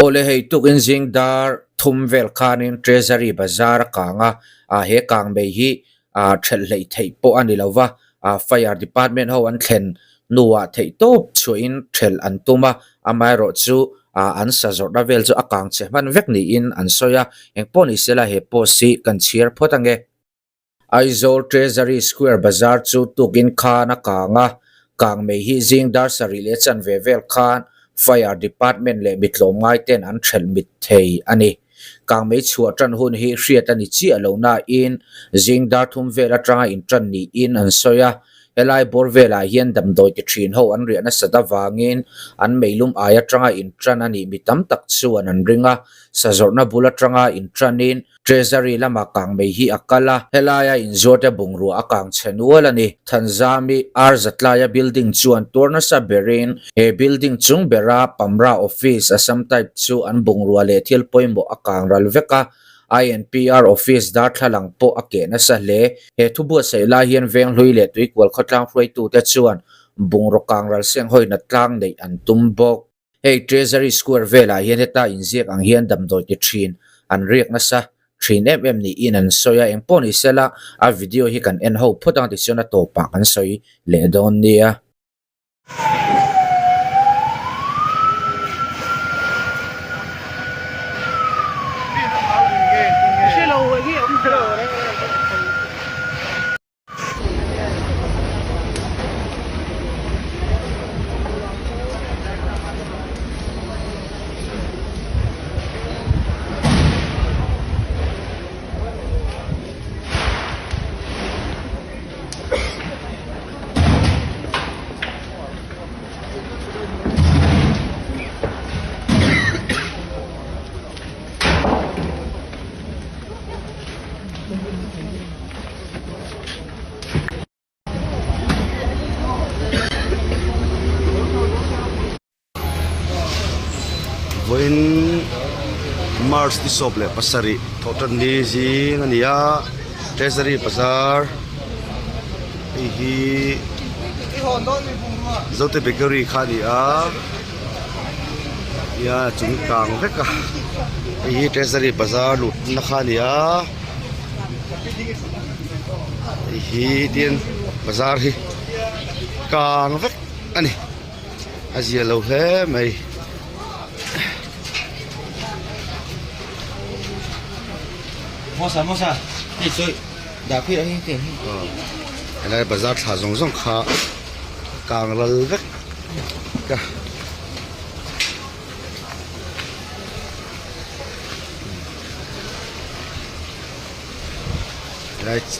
Awle hei tukin zing dar thum vel khanin Treasury bazar a kang a, ah he kang mai hi ah thelh hleih theih pawh a ni lo va, ah fire department ho an thlen hnuah theih tawp chhuahin thelh an tum a, amaherawhchu ah an sa zawrhna vel chu a kang chhe hman vek niin an sawi a, engpawh ni sela he post hi kan chhiar phawt ange. Aizawl Treasury Square bazar chu tukin khan a kang a, kang mai hi zing dar sarih leh chanve vel khan Fire Department leh mi tlawmngai ten an thelh mit thei a ni. Kang mei chhuah tan hun hi hriat a ni chiah lo nain zing dar thum vel atanga intan niin an sawi a, helai bawr velah hian damdawi ti thin ho an riah nasat avangin an meilum ai atanga intan a nih mi tam tak chuan an ring a, sazawrhna bul atanga intanin Treasury lama kang mai hi a kal a, helaia inzuarte bungrua a kang chhe nual a ni. Thanzami Ar Zatlaia building chuan tuar nasa berin he building chung bera Pamra office Assam type chu an bungrua leh thil pawimawh a kang ral vek a, INPR office darthlalang pawh a keh nasa hle. He thu buatsaih lai hian Venghlui leh Tuikual khawtlang hruaitute chuan bungraw kang ral seng hawina tlang neih an tum bawk. Hei Treasury Square velah hian heta inziak ang hian damdawi ti thin an riak nasa thin em em niin an sawi a, engpawh ni sela a video hi kan en ho phawt ang tichuan a tawpah kan sawi leh dawn nia. Vawiin March ni sawp leh pasarih thawhtan ni zing a ni a Treasury bazar hei hi Zote bakery kha a ni a nia a chung kang vek a hei hi Treasury bazar luhna kha a ni a. Hei hi tin bazar hi kang vek a ni a zia lo hle mai. Helai bazar thla zawng zawng kha kang ral vek a. Right.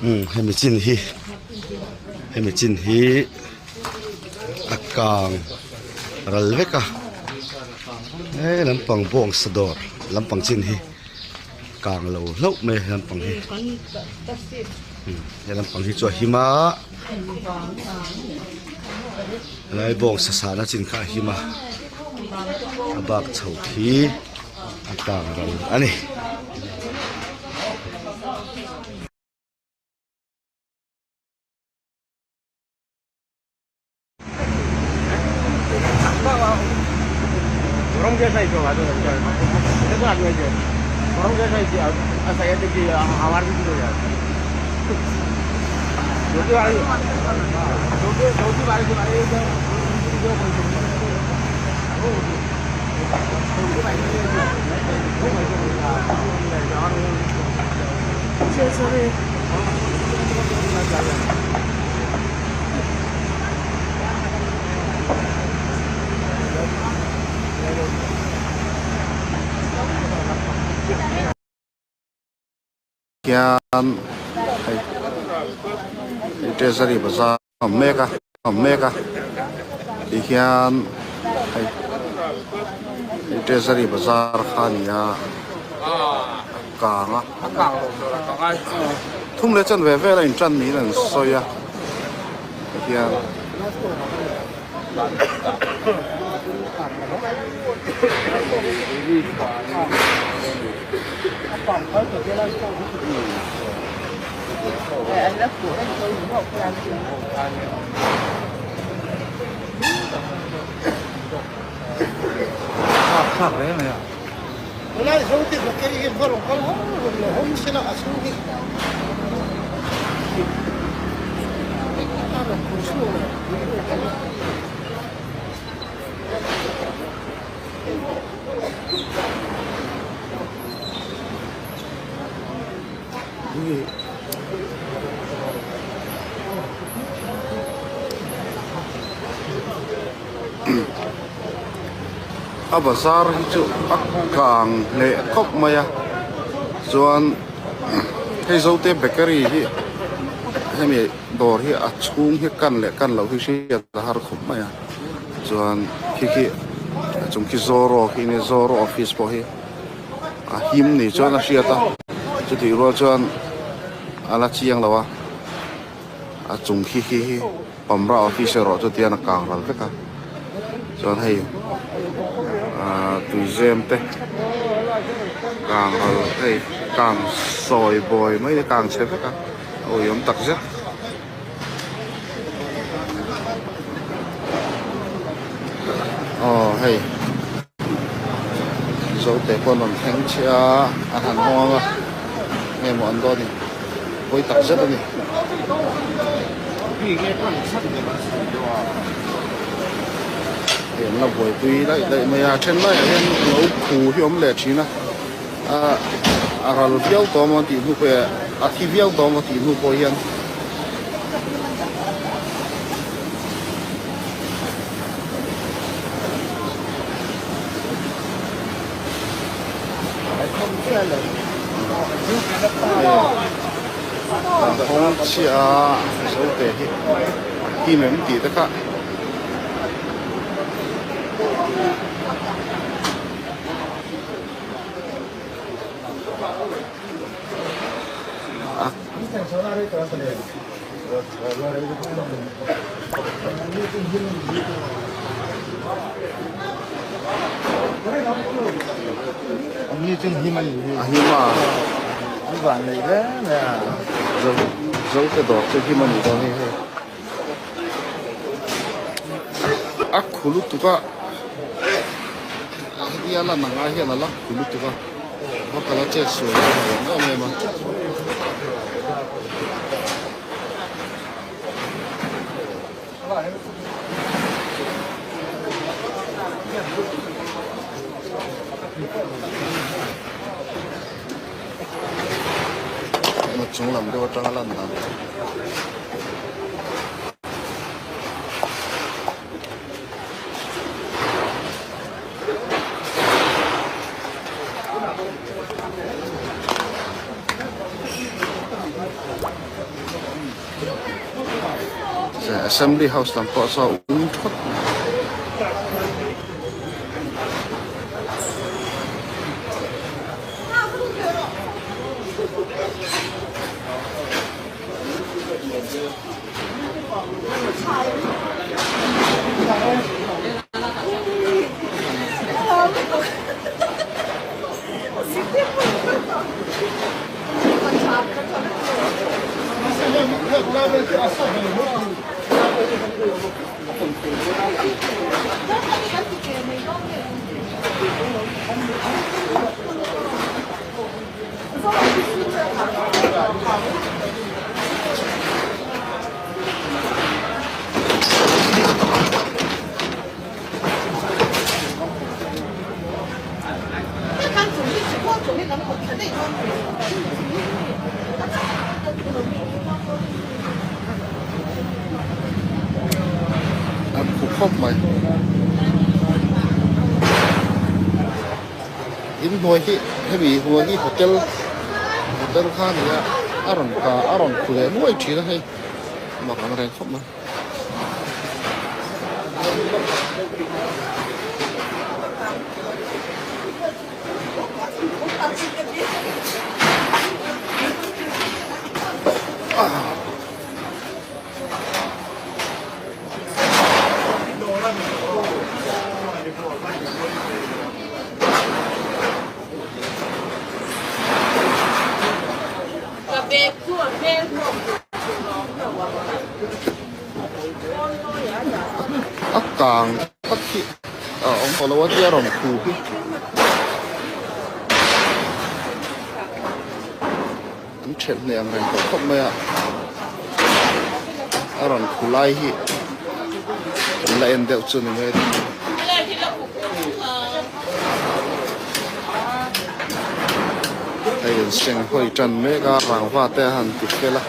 Umm hemi chin hi hemi chin hi a kang ral vek a he lampang bawngsa dawr lampang chin hi. Kang lo hlauh mai a he lampang hi he lampang hi chu a him a helai bawng sa sahna chin kha a him a a bak chho khi a kang ral a ni. Hian hei Hei Treasury bazar a awm mek a awm mek a tihian hei hei Treasury bazar kha a ni a a kang a thum leh chanve vel a intan niin an sawi a tihian. A bazar hi chu a kang hneh khawp mai a chuan hei zote bakery hi hemi dawr hi a chhung hi kan leh kan loh hi hriat a har khawp mai a chuan khi khi a chung khi zoro khi nia zoro office pawh hi a him ni chuan a hriat a chutih rual chuan a la chiang lo a a chung khi khi hi Pamra office erawh chu tian a kang ral vek a chuan hei ahh tuizem te kang ral hei kang sawi bawi mai a kang chhe vek a a uiawm tak zet. Aw hei Zote pawh an rawn thleng chiah a an han hawng ang a nge maw an dawn ni pawi tak zet a ni. Hei an la buaipui laih laih mai a then laiah hian lo khu hi a awm leh thin a ah a ral viau tawh maw tih hnu pawh a thi viau tawh maw tih hnu pawh hian. Hawng chhia zo te hi him em tih te kha. A him a zo zo te dawr chu him a nih dawn hi hei a khu lutuk a hetia lan ang ai hian a la khu lutuk a va kal a chet sual a hlauhawm em em a. A chung lam deuh atanga lan dan. Assembly house lam pawh saw um thawt mai. A phu khawp mai. In hnuai hi hemi hnuai hi hotel hotel kha a ni a. A rawn ka a rawn khu leh nuai thin a hei mak ang reng khawp mai. A kang tak hi a awm tawh lo a tia rawn khu hi. An ṭhelh hneh ang reng tawh khawp mai a, a rawn khu lai hi kan la en deuh chu ni mai a ni. Hei in seng hawi ṭan mek a, rangva te a han ti fel a.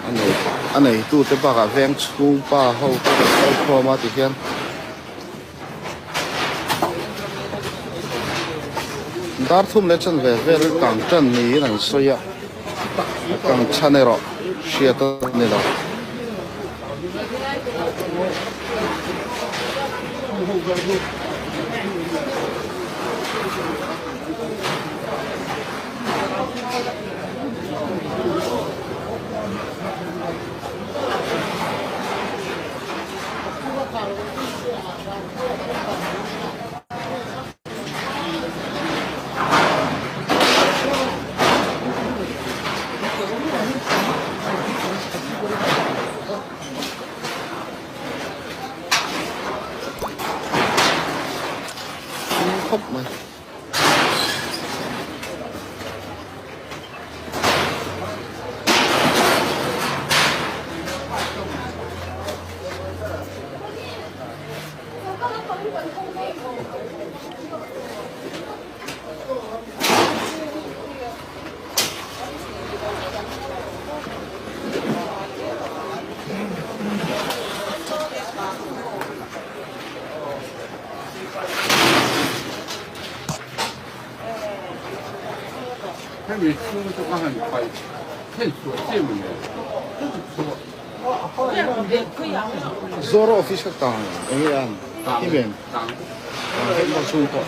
A nei a neitu te bakah veng chhung pa ho te an kal khawm a tihian dar thum leh chanve vel kang tan niin an sawi a a kang chhan erawh hriat a ni lo. Khawp mai. Zoro office kha kang eng nge an hi men kang vek maw chhung pawh.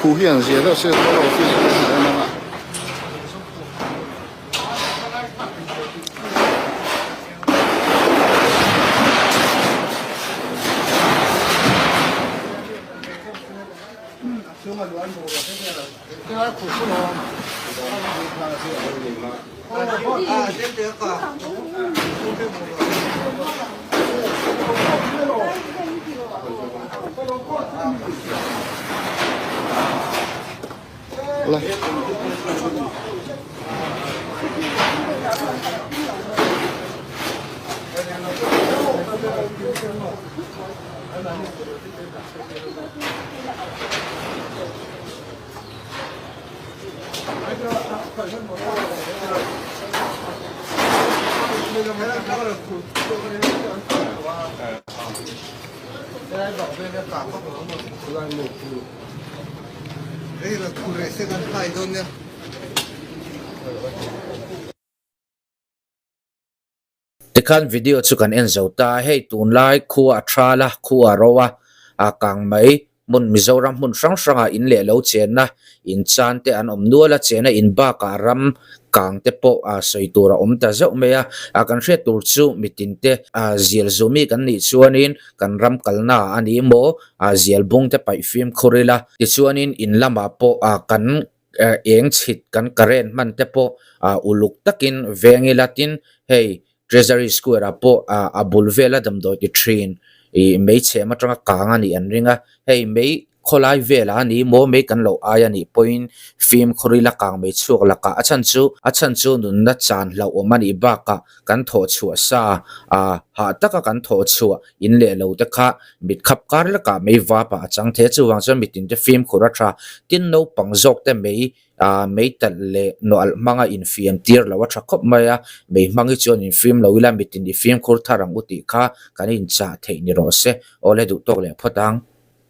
Khu hian zia deuh se Zoro office hi a en ang a. Tikhan video chu kan en zo ta a, hei tunlai khua a thal a, khua a ro a, a kang mai hmun Mizoram hmun hrang hrangah in leh lo chenna in chan te an awm nual a, chena in bakah ram kang te pawh a sawi tur a awm ta zeuh mai a, a kan hriat tur chu mitin te a zial zumi kan nih chuanin kan ram kalna a ni maw a zial bung te paih fimkhur ila tichuanin in lamah pawh a kan eng chhit kan current hman te pawh ah uluk takin veng ila tin hei Treasury Square ah pawh ah a bul vela damdawi ti thin ih mei chhem atanga kang a nih an ring a hei mei Khawlai velah a ni maw mei kan lo ai a nih pawhin fimkhur ila kang mei chhuak lakah a chhan chu a chhan chu nunna chan hlauhawm a nih bakah kan thawh chhuah sa a hah taka kan thawh chhuah in leh lo te kha mit khap kar lakah mei vapah a chang thei a chuvang chuan mitin te fimkhur a tha. Tin naupang zawk te mei ah mei talh leh nawlh hmanga infiam tir lo a tha khawp mai a, mei hmang hi chuan infiam lo ila mitin i fimkhur thar ang u tih kha kan inchah theih ni rawh se. Awle duh tawk leh phawt ang.